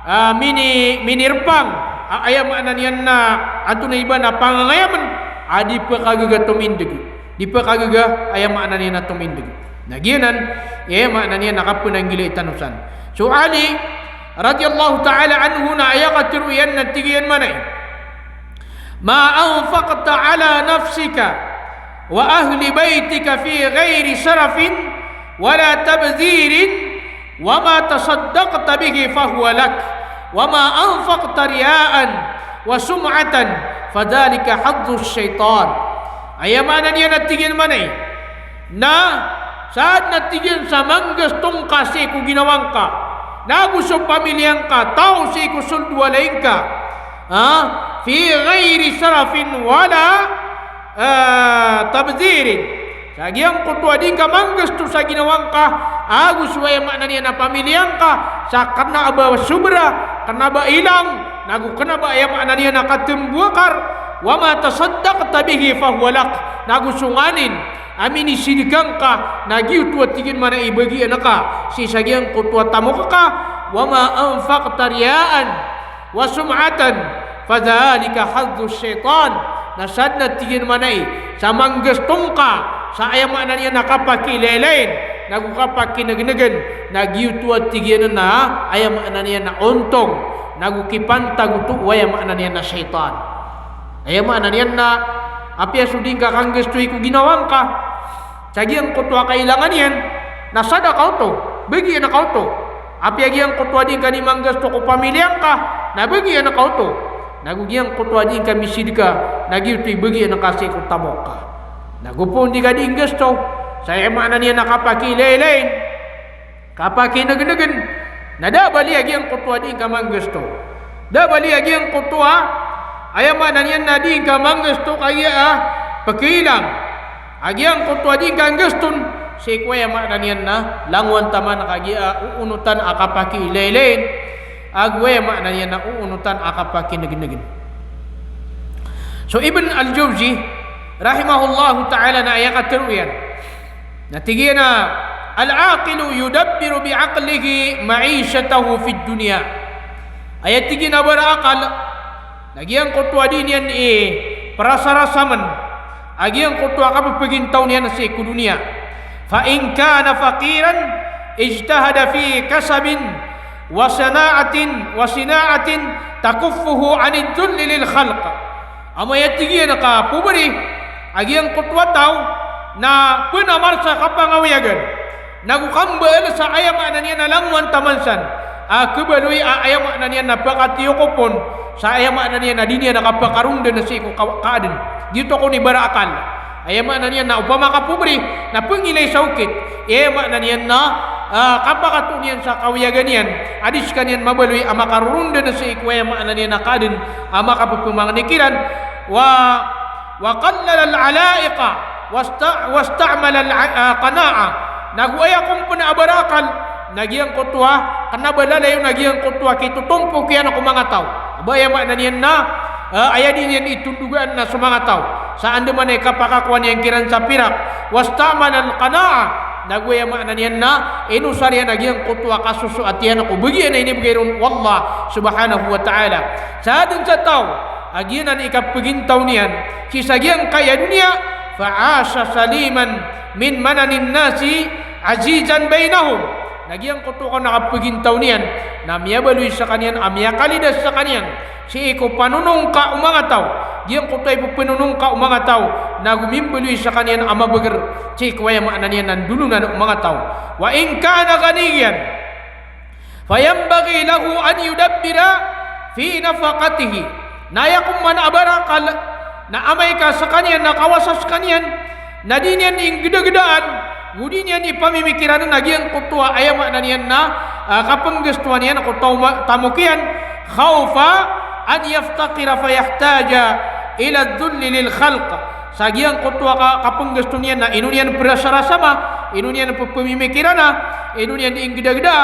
ah, mini-, minirpang a aya maana niyan na antonaa i ba na pangangayamen a di pekagaga tomindeg. Di pekagaga aya maana niyan na tomindeg. Na giyanan i aya maana niyan na kapenanggilai tano san. So Ali radhiyallahu ta'ala anhu na aya katharo iyan na tig iyan a maana i, "Ma anfaqta ala nafsika wa ahli baytika fi ghayri sarafin wala tabdhirin, wa ma tasaddaqta bihi fahuwa lak, wa ma anfaqta riya'an wa sum'atan, fadhalika hadhdhu shaytan." Aya maana niyan a tig iyan a maana i, na sadn a tig iyan sa manggasto ngka sii ko ginawa ngka nago so pamilya ngka, taw sii ko sold o walay ngka, ha, fi ghayri sarafin wala, ah, tabdhirin. Sa giyangkoto a di ngka manggasto sa ginawa ngka ago so aya maana niyan a pamilya ngka sa kena a ba sobra, kena a ba ilang, nago kena a ba aya maana niyan a katemboakar. Wa ma tasaddaqta bihi fahuwa lak. Nago so nganin a minisidka ngka na giyoto a tig iyan a maana i bagian ka sii sa giyangkoto a tamok ka. Wa ma anfaqta riya'an wa sum'atan, fadhalika hadhdhu shaytan. Na sadn a tig iyan a maana i sa manggasto ngka sa aya maana niyan a kapakiilaylayin nago kapakinegnegen, na giyoto a tig iyan a aya maana niyan a ontong nago kipantag oto o aya maana niyan a shaytan. Aya maana niyan na apiya so di ngka kanggastowi ko ginawa ngka sa giyangkoto a kailangan iyan, na sadaka oto, bagian ka oto. Apiya giyangkoto a di ngka di manggasto ko pamilya ngka, na bagian ka oto. Nago giyangkoto a di ngka misidka, na giyoto i bagian ka sii ko tamok ka. Nago pn di ka di nggasto sa aya maana niyan na kapakiilaylayin, kapakinegnegen, na da a bali a giyangkoto a di ngka manggasto. Da a bali a giyangkoto a aya maana niyan na di ngka manggasto kagiya a pkiilang a giyangkoto a di ngka nggaston sii ko aya maana niyan na langowan taman kagiya a oonotan a kapakiilaylayin, ago aya maana niyan na oonotan a kapakinegnegen. So Ibn Al-Jawzi rahimahullahu ta'ala na aya katharo iyan na tig iyan a, "Al-aqilu yudabbiru bi aqlihi ma'ishatahu fid dunya." Aya tig iyan a bara akal, na giyangkoto a di niyan i prasarasamen a giyangkoto a kapepegintaw niyan sii ko doniya. Fa in kana faqiran ijtahada fi kasbin wa sana'atin, wa sina'atin takuffuhu anidh dhulli lil khalq. Amay a tig iyan a kapobri a giyangkoto a taw na pn a marasa kapangawiyagan, nago kambaal sa aya maana niyan na langowan taman san a khabaloy a aya maana niyan na pakatiyokopon sa aya maana niyan na di niyan a kapakarondan sii ko ka-, kaaden. Giyoto kon i bara akal. Aya maana niyan na opama ka pobri na pengilay sa okit, aya maana niyan na, ah, kapakatoon iyan sa kawiyagan iyan a di sekaniyan mabaloy a makarorondan sii ko aya maana niyan na kaaden a makapepemangni kiran. Wa wa qallala al-ala'iqa wasta-, wasta'mala al-, ah, qana'a. Nago aya kon pen a bara akal na giyangkoto a kena ba lalayon a giyangkoto a kitotompok iyan ko manga taw. Ba aya maana niyan na, ah, aya di niyan itondogaan na so manga taw sa andamanaya i kapakakowa niyan kiran sa pirak. Wasta'mala al-qana'a. Nago aya maana niyan na inosar iyan a giyangkoto a kasosoat iyan ko bagian a inibegay ron o Allah subhanahu wa ta'ala. Sa aden sa taw a giyanan i kapegintaw niyan sii sa giyangkaya doniya, fa 'asha saliman min mananin nasi 'azizan bainahum. Na giyangkoto kon a kapegintaw niyan na miyabaloy sekaniyan a miyakalidas sekaniyan sii ko panonongka o manga taw. Giyangkoto a ipepenonongka o manga taw, nago mimbaloy sekaniyan a mabeger sii ko aya maana niyan na ndolonan o manga taw. Wa in kana ghaniyan fayanbaghi lahu an yudabbira fi nafaqatihi. Na aya kon man a bara akal na amay ka sekaniyan na kawasa sekaniyan na di niyan inggedagedaan, go di niyan ipamimikiran a giyangkoto a aya maana niyan na, ah, kapenggastoan iyan ko taw ma-, tamok iyan, khawfa an yaftaqira fayahtaja ila dhulli lil khalq. Sa giyangkoto a ka-, kapenggasto niyan na ino niyan prasarasama, ino niyan pepemimikirana, ino niyan inggedageda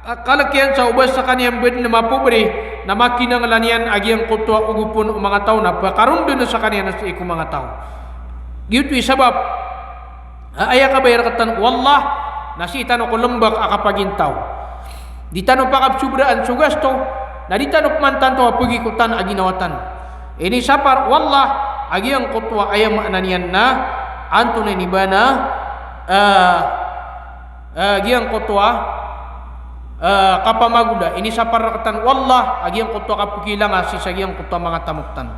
a kalek iyan sa o ba sekaniyan bed na mapobri, na makinanglan iyan a giyangkoto a ogopon o manga taw na pakaronden sekaniyan sii ko manga taw. Giyoto i sabap a aya kabaya rektano o Allah na sii tano ko lembak a kapagintaw. Di tano pakapsobraan so gasto, na di tano pemantanto a pegikotan a ginawa tano. Inisapar o Allah a giyangkoto a aya maana niyan na antonaa ini ba na, ah, ah, giyangkoto a, ah, kapamagola. Inisapar rektano o Allah a giyangkoto a kapekilanga sii sa giyangkoto a manga tamok tano.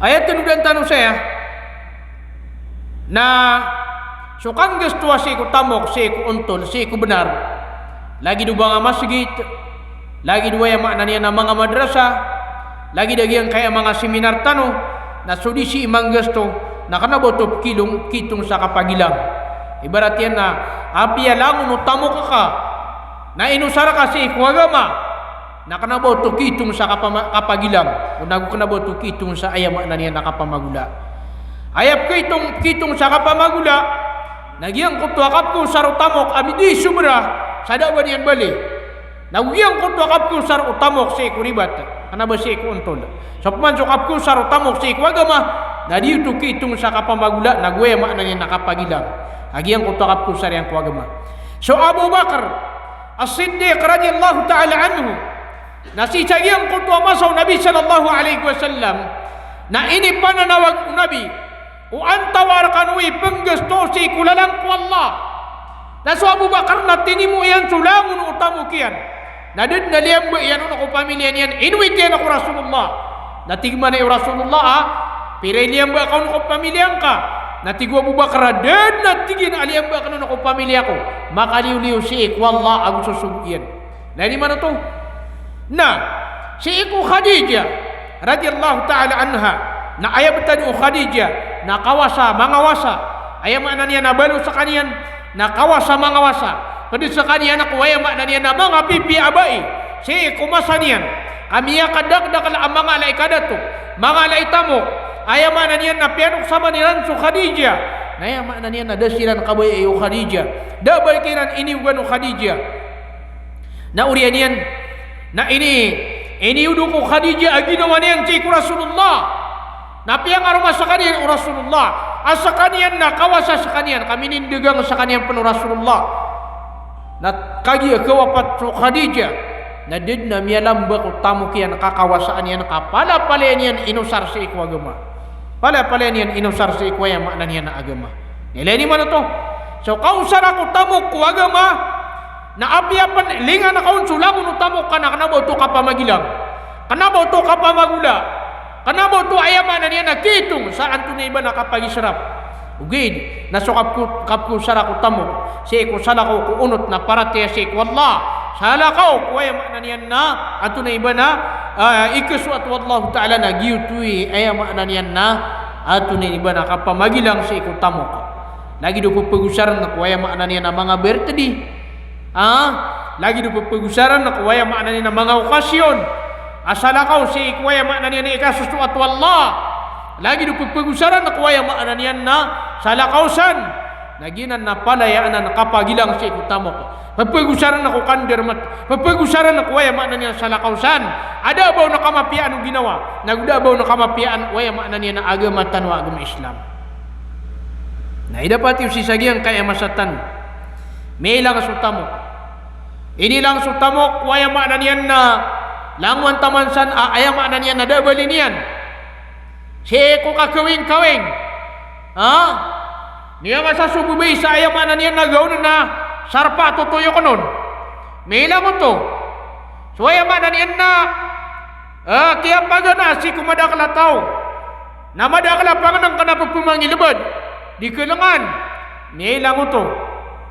Aya tenodan tano saya na so kanggastoa sii ko tamok, sii ko ontol, sii ko benar. Lagid o ba nga masgit, lagid o aya maana niyan na manga madrasa, lagid a giyangkaya manga seminar tano, na so di sii manggasto na kena ba oto pekilong, kitong sa kapagilang. Ibarat iyan na apiya langon o tamok ka na inosar ka sii ko agama, na kena ba oto kitong sa kapama-, kapagilang, o nago kena ba oto kitong sa aya maana niyan na kapamagola. Aya pekitong, kitong sa kapamagola na giyangkoto a kapekosar o tamok a midi sobra sa da a ba niyan bali. Nago giyangkoto a kapekosar o tamok sii ko ribat, kena ba sii ko ontol. So peman so kapekosar o tamok sii ko agama, na di oto kitong sa kapamagola, nago aya maana niyan na kapagilang a giyangkoto a kapekosar iyan ko agama. So Abu Bakar As-Siddiq radiyallahu ta'ala anhu, na sii sa giyangkoto a masa o Nabi sallallahu alaihi wasallam, na inipananawag o Nabi o antawaa rekano i penggasto sii ko lalan ko Allah. Na so Abu Bakar na tinimo iyan so langon o tamok iyan. Na da den a liyamba iyan on ko pamiliya niyan, inowit iyan ko Rasulullah. Na tig mambo o Rasulullah a, pira i liyamba ka on ko pamiliya ngka? Na tig o Abu Bakar a da den a tig iyan a liyamba aken on ko pamiliya ko makaliyoliyo sii ko Allah ago so sogo iyan. Na ino man oto? Na Sii ko Khadijah radhiyallahu ta'ala anha, na aya btad o Khadijah na kawasa mangawasa, aya maana niyan na balo skaniyan na kawasa mangawasa, pd skaniyan ko aya maana niyan na manga pipiya a bai sii ko masa niyan, ka miyakadakdakl a manga ala i kadato, manga ala i tamok, aya maana niyan na piyanoksaman iran so Khadijah, na aya maana niyan na da siran kabayai o Khadijah, da ba kiran iniyogan o Khadijah. Na oriyan iyan, na ini, iniyodok o Khadijah a ginawa niyan sii ko Rasulullah. Na piyangaroma skaniyan o Rasulullah a skaniyan na kawasa skaniyan, ka minindagang skaniyan pn o Rasulullah. Na kagiya kawapat so Khadijah, na da dn a miyalamba ko tamok iyan, kakawasaan iyan, ka palapalaya niyan inosar sii ko agama. Palapalaya niyan inosar sii ko aya maana niyan na agama. Ilay niyo man oto. So kaosara ko tamok ko agama, na apiya pn lingan ka on so langon o tamok ka na kna ba oto kapamagilang, kna ba oto kapamagola, kna ba oto aya maana niyan na kiitong sa antonaa i ba na kapagisrap. Ogaid na so kapko-, kapkosara ko tamok sii ko salakaw ko onot na paratiyaya sii ko Allah, salakaw ko aya maana niyan na antonaa i ba na, ah, ikasoat o Allahu Ta'ala, na giyoto i aya maana niyan na antonaa i ba na kapamagilang sii ko tamok. Lagid o pphagosaran ko aya maana niyan na manga birthday. Ah, lagid o pphagosaran ko aya maana niyan na manga okasyon. A salakaw sii ko aya maana niyan na ikasosoat o Allah. Lagid o pphagosaran ko aya maana niyan na salakaw san. Na giyanan na palaya anan kapagilang sii ko tamok. Pphagosaran ko kandarmat. Pphagosaran ko aya maana niyan na salakaw san. A da a ba on kamapiyaan o ginawa, na go da a ba on kamapiyaan o aya maana niyan na agama tano a agama Islam. Na ida pati o sii sa giyangkaya masa tano, miyailay so tamok. Inilang so tamok ko aya maana niyan na langowan taman san a aya maana niyan na da a bali niyan sii ko kakawingkawing. Ha? Miyamasa so babay sa aya maana niyan na gown na sarpa a totoyokn on. Miyailay oto. So aya maana niyan na, ah, kiyapagana sii ko madakl a taw. Na madakl a pangnngkn a pphamangilbad, di khalangan. Miyailay oto.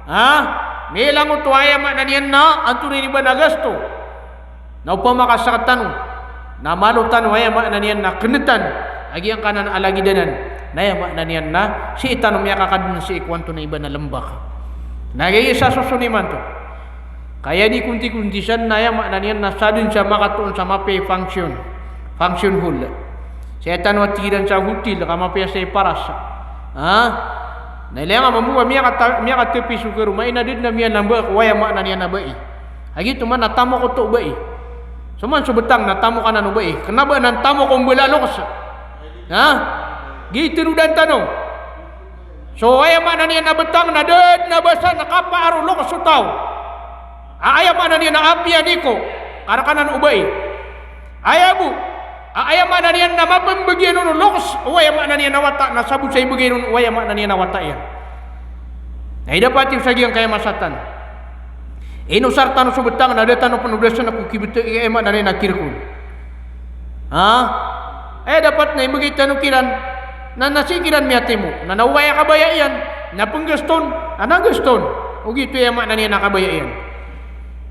Ha? Miyailay oto aya maana niyan na antonaa i ba na gasto. Na opama ka sktano na malo tano aya maana niyan na kntan a giyangkanan a lagid anan, na aya maana niyan na sii tano miyakakadn sii ko antonaa i ba na lmbak. Na giya sa soson imanto, ka aya di kontikonti san na aya maana niyan na sadn sa makatoon sa mapiya i function, function hall. Sii tano a tig iran sa hotel ka mapiya sa i paras. Ha? Na ilay nga mambo a miyakata-, miyakatapi so karoma, ina da dn a miyalamba ko aya maana niyan na bai. A giyoto man na tamok oto o bai. So man so btang na tamok anan o bai. Kna ba anan tamok o mbala a loks. Ha? Giyoto i tanodan tano. So aya maana niyan na btang na da dn a ba san na kapaar o loks o taw. A aya maana niyan na apiya niko, ka rk anan o bai. Aya bo a aya maana niyan na mapmbgan on o loks o aya maana niyan na wata, na sabo sa ibgay ron o aya maana niyan na wata iyan. Na ida pati o sa giyangkaya masa tano, inosar tano so btang na da tano pn odasn ko kibtad, aya maana niyan na kirkon. Ha? Aya dapat na imbgay tano kiran na, na sii kiran miyatimo, na, na oway a kabaya iyan, na pnggaston, na, na gaston. Ogaid oto aya maana niyan na kabaya iyan.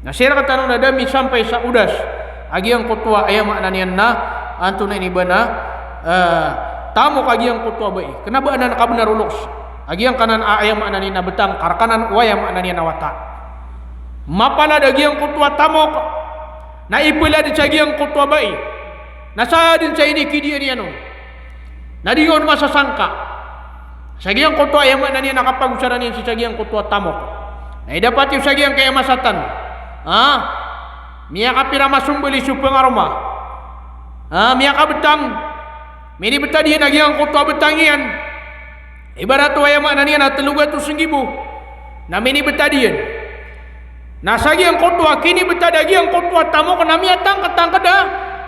Na sii rktano na da misampay sa odas a giyangkoto a aya maana niyan na antonaa i ba na, eh, tamok a giyangkoto a bai. Kna ba anan kabnar o loks a giyangkanan a aya maana niyan na btang, ka rk anan o aya maana niyan na wata. Mapalad a giyangkoto a tamok na ipalad sa giyangkoto a bai. Na sadn sa inikidiya niyan on. Na di on masasangka sa giyangkoto a aya maana niyan na kapagosara niyan sii sa giyangkoto a tamok. Na ida pati o sa giyangkaya masa tano, ha? Miyakapira masombali so pangaroma. Ha? Miyakabtang. Minibtad iyan a giyangkoto a btang iyan. Ibarat o aya maana niyan na tlo gatos nggibo. Na minibtad iyan. Na sa giyangkoto a kinibtad a giyangkoto a tamok na miyatangktangkd a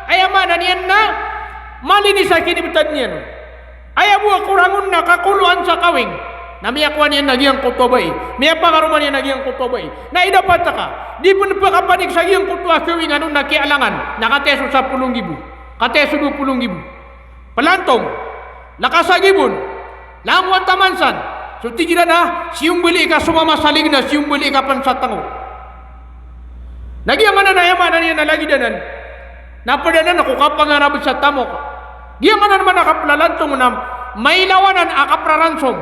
aya maana niyan na malinis a kinibtad niyan. Aya bo a korang on na kakoloan sa kawing. Na miyakowa niyan a giyangkoto a bai. Miyapangaroma niyan a giyangkoto a bai. Na ida pata ka, di pn pkapanik sa giyangkoto a kawingan on na kiyalangan. Na kataya so sapolo nggibo. Kataya so dopolo nggibo. Plantong, lakas a gibon, langowan taman san, so tig iran a siyombali ka so mama sa lign na siyombali ka pn sa tngo. Na giyangkanan a aya maana niyan na lagid anan, Na pd anan ko kapangarabd sa tamok. Giyangkanan man a kaplalantom na mailawanan a kapraransom.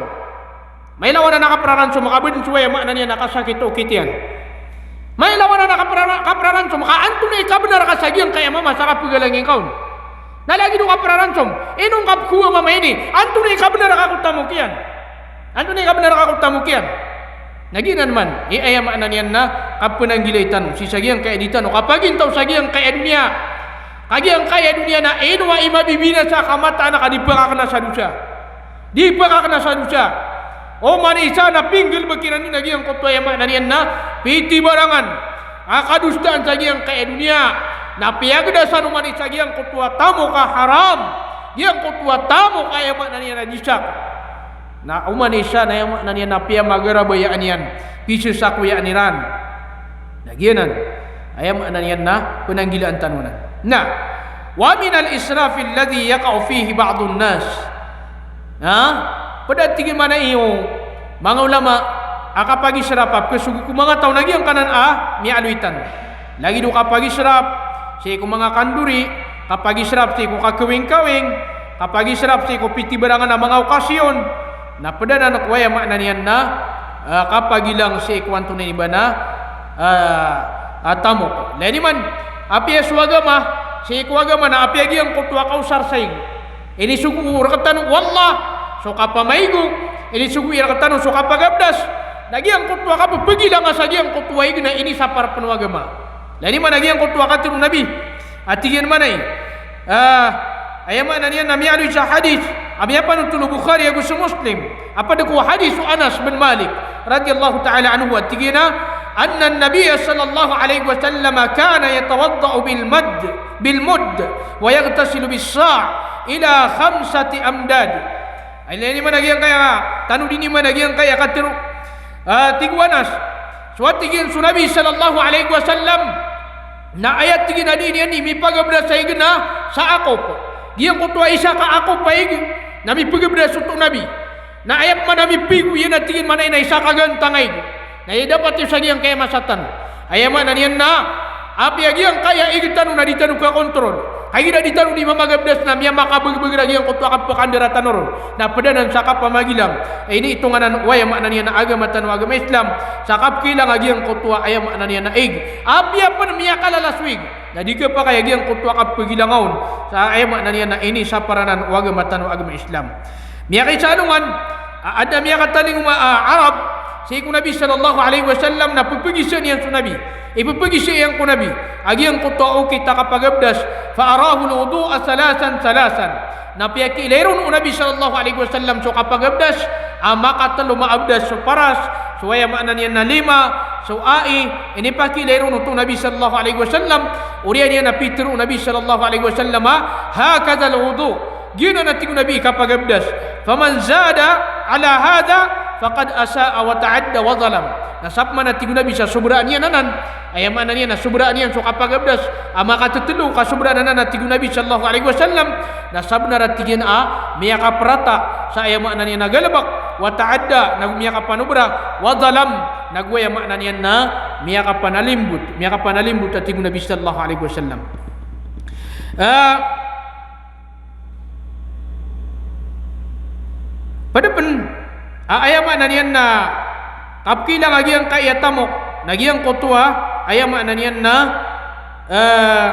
Mailawanan a kapraransom, ka bdn so aya maana niyan na kasakit o okit iyan. Mailawanan a kapra-, kapraransom, ka antonaa i kabnar ka sa giyangkaya mama sa kapgalangi ngka on. Na lagid o kapraransom, ino ngka pkhowa mama ini, antonaa i kabnar ka ko tamok iyan. Antonaa i kabnar ka ko tamok iyan. Na giyanan man i aya maana niyan na kapananggilai tano sii sa giyangkaya di tano kapagintaw sa giyangkaya doniya. Ka giyangkaya doniya na ino a i mabibinasa ka mataan a ka di pkakna sa dosa. Di pkakna sa dosa. Oman i isa na pinggalbk iran na giyangkoto a aya maana niyan na pitibarangan a kadosaan sa giyangkaya doniya. Na piyagdasan oman i isa giyangkoto a tamok a haram. Giyangkoto a tamok a aya maana niyan na disak. Na oman i isa na aya maana niyan na piyamagarabayaan iyan, pisesakoyaan iran. Na giyanan, aya maana niyan na pananggilaan tano anan. Na, wa minal israfi alladhi yaqa'u fihi ba'dun nas. Na, pd a tig iyan maana iyo, manga ulama, a kapagisrap a pkhasogo ko manga taw na giyangkanan a miyaaloy tano. Lagid o kapagisrap sii ko manga kandori, kapagisrap sii ko kakawingkawing, kapagisrap sii ko pitibarangan a manga okasyon, na pd anan ko aya maana niyan na, ah, kapagilang sii ko antonaa i ba na, ah, ah, tamok. Lagid man, apiya so agama, sii ko agama na apiya giyangkoto a kaosar sa ig. Inisogo rktano o Allah so kapamaigo, inisogo rktano so kapagabdas. Na giyangkoto a kapphagilanga sa giyangkoto a ig na inisapar pn o agama. Lagid man a giyangkoto a katharo o Nabi a tig iyan maana i, ah, aya maana niyan na miyaaloy sa hadith a miyapanothol o Bukhari ago so Muslim. A pd ko hadith o Anas bin Malik radhiyallahu ta'ala anhu a tig iyan a, anna an-nabiyya sallallahu alaihi wasallam kana yatawadda'u bil mad, bil mudd, wa yaghtasilu bis sa' ila khamsati amdad. Ay, lagid man a giyangkaya, tanodi niyo man a giyangkaya katharo. Ah, tig o Anas, so a tig iyan so Nabi sallallahu alaihi wasallam, na aya tig iyan a dii niyan i mipagabdas sa ig na sa akop. Giyangkoto a isa ka akop a ig, na mipagabdas oto o Nabi. Na aya pman a mipigo iyan a tig iyan maana i na isa ka gantang a ig. Na aya dapat iyo sa giyangkaya masa tano, aya maana niyan na apiya giyangkaya ig tano na di tano kakontrol, ka igira di tano di mamagabdas na miyamakabagbag a giyangkoto a kapakandara tano ron, na pd anan sa kapamagilang. Iniitongan anan o aya maana niyan na agama tano a agama Islam sa kapkilang a giyangkoto a aya maana niyan na ig. Apiya pn miyakalala so ig, na di khapakay a giyangkoto a kapagilanga on sa aya maana niyan na inisapar anan o agama tano a agama Islam. Miyakaisa a alongan, a, adn a miyakatalingoma a Arab sii ko Nabi sallallahu alaihi wasallam na pphagisaan iyan so Nabi. Ipphagisa iyan ko Nabi a giyangkoto a okit a kapagabdas. Fa arahul wudu'a thalathan thalathan. Na piyakiilay ron o Nabi sallallahu alaihi wasallam so kapagabdas a makatlo maabdas so paras, so aya maana niyan na lima, so ai, inipakiilay ron oto o Nabi sallallahu alaihi wasallam. Oriyan iyan na pitharo o Nabi sallallahu alaihi wasallam a, hakadhal wudu'. Giyanan a tig o Nabi i kapagabdas. Faman zada ala hadha faqad asa'a wa ta'adda wa zalam. Na sa pman a tig o Nabi sa sobraan iyan anan, aya maana niyan na sobraan iyan so kapagabdas a makatlo, ka sobraan anan a tig o Nabi sallallahu alaihi wasallam, na sabnar a tig iyan a miyakaprata sa aya maana niyan na galbk, wa ta'adda, nago miyakapanobra, wa zalam, nago aya maana niyan na miyakapanalimbot, miyakapanalimbot a tig o Nabi sallallahu alaihi wasallam. Ah, Pd pn a aya maana niyan na kapkilang a giyangkaya tamok na giyangkoto a aya maana niyan na, eh,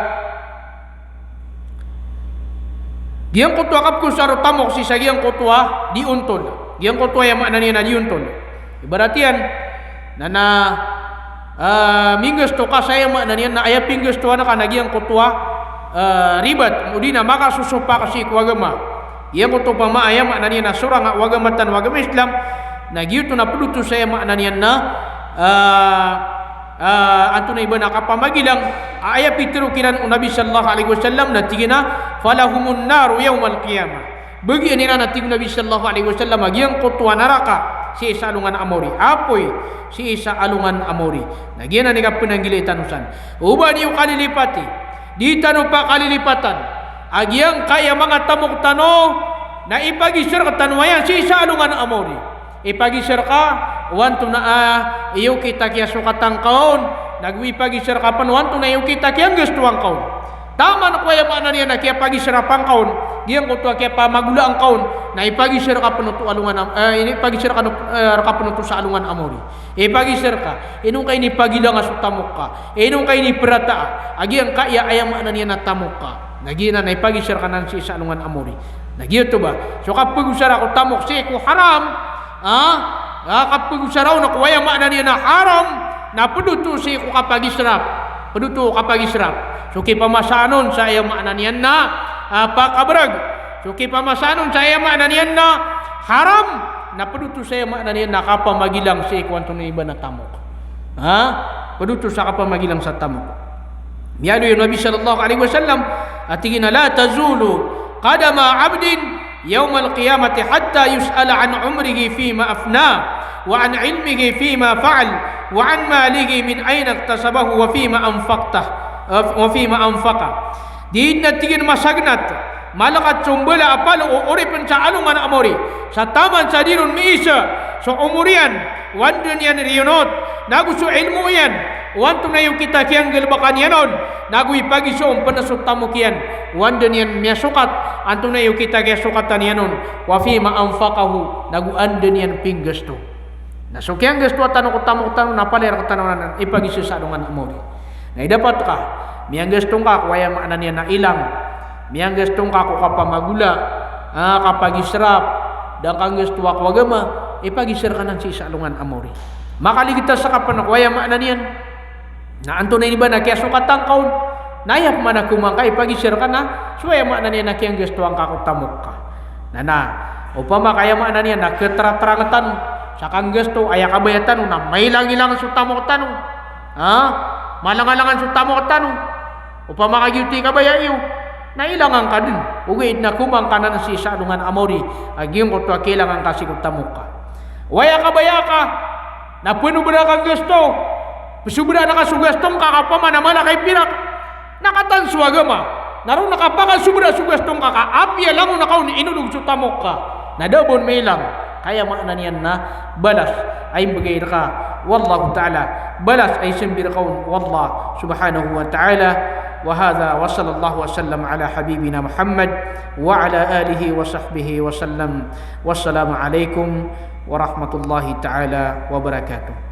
giyangkoto a kapkosar o tamok sii sa giyangkoto a di ontol. Giyangkoto a aya maana niyan na di ontol. Ibarat iyan na, na, ah, minggasto ka sa aya maana niyan na aya pinggastoan ka na giyangkoto a, ah, ribat, odi na makasosopak sii ko agama. Giyangkoto pman a aya maana niyan na sorang o agama tano a agama Islam, na giyoto na pd oto sa aya maana niyan na, ah, ah, antonaa i ba na kapamagilang, a aya pitharo kiran o Nabi sallallahu alaihi wasallam na tig iyan a, falahumun naru yawmal qiyamah. Bagian iran a tig o Nabi sallallahu alaihi wasallam a giyangkoto a naraka sii sa alongan a maori. Apoy sii sa alongan a maori. Na giyanan i kapnanggilai tano san. Oba niyo kalilipati, di tano pakalilipatan a giyangkaya manga tamok tano na ipagisar tano aya sii sa alongan a maori. Ipagisar ka o antonaa i okit a kiyasokatan ka on, nago ipagisar ka pn o antonaa i okit a kiyanggastoan ka on. Taman ko aya maana niyan na kiyapagisrapan ka on, giyangkoto a kiyapamagolaan ka on, na ipagisr ka pn oto alongan am-, eh, ini ipagisr ka no, eh, rka pn oto sa alongan a mori. Ipagisr ka, ino ka inipagilanga so tamok ka, ino ka iniprataa a giyangkaya aya maana niyan na tamok ka. Na giyanan na ipagisr ka nan sii sa alongan a mori. Na giyoto ba so kapagosara ko tamok sii ko haram, ah, ah, kapagosara on ko aya maana niyan na haram, na pd oto sii ko kapagisrap. Pd oto ko kapagisrap. So kipamasaan on sa aya maana niyan na, ah, pakabrag. So kipamasaan on sa aya maana niyan na haram, na pd oto sa aya maana niyan na kapamagilang sii ko antonaa i ba na tamok. Ha? Pd oto sa kapamagilang sa tamok. Miyaaloy o Nabi sallallahu alaihi wasallam a tig iyan a, "La tazulu qadama abdin yawmal qiyamati hatta yus'ala an umrihi fima afna, wa an ilmihi fima fa'al, wa an malihi min aina iktasabahu, wa fima anfaqtah, wa fima anfaqa." Di na tig iyan masagnat, malakat so mbala a palo o oripn sa alongan a mori, sa taman sa di ron miisa so omor iyan, o anda niyan riyonot, nago so ilmo iyan, o antonaa i okit a kiyanggalbka niyan on, nago ipagiza on pn so tamok iyan, o anda niyan miyasokat, antonaa i okit a kiyasokatan iyan on, wa fima anfaqahu, nago anda niyan pinggasto. Na so kiyanggastoa tano ko tamok tano na palaya rktano anan ipagiza sa alongan a mori. Na idapat ka, miyanggasto ngka ko aya maana niyan na ilang, miyanggasto ngka ko kapamagola, ah, kapagisrap, da ngka nggastoa ko agama, ipagisr ka nan sii sa alongan a mori. Makaligtas ka pn ko aya maana niyan na antonaa i ba na kiyasokatan ka on, na aya pman a koma ngka ipagisr ka na so aya maana niyan na kiyanggastoan ka ko tamok ka. Na, na opama ka aya maana niyan na khatratra tano sa kanggasto, aya kabaya tano na mailangilang so tamok tano. Ha? Malangalangan so tamok tano. Opama ka giyoto i kabaya iyo, na ilangan ka dn. Ogaid na koma ngka nan sii sa alongan a mori a giyangkoto a kailangan ka sii ko tamok ka. O aya kabaya ka na pnobra ka nggasto, psobraan ka so gasto ngka ka opama na mala ka i pirak, na katan so agama na roo na kapakasobra so gasto ngka ka apiya langon ka on inolog so tamok ka, na da bo on mailang. Ka aya maana niyan na balas a imbgay rka o Allahu ta'ala, balas a ismbay rka on o Allah subhanahu wa ta'ala. Wa hadha wa sallallahu wa sallam ala habibina Muhammad wa ala alihi wa sahbihi wa sallam. Wassalamu alaikum warahmatullahi ta'ala wabarakatuh.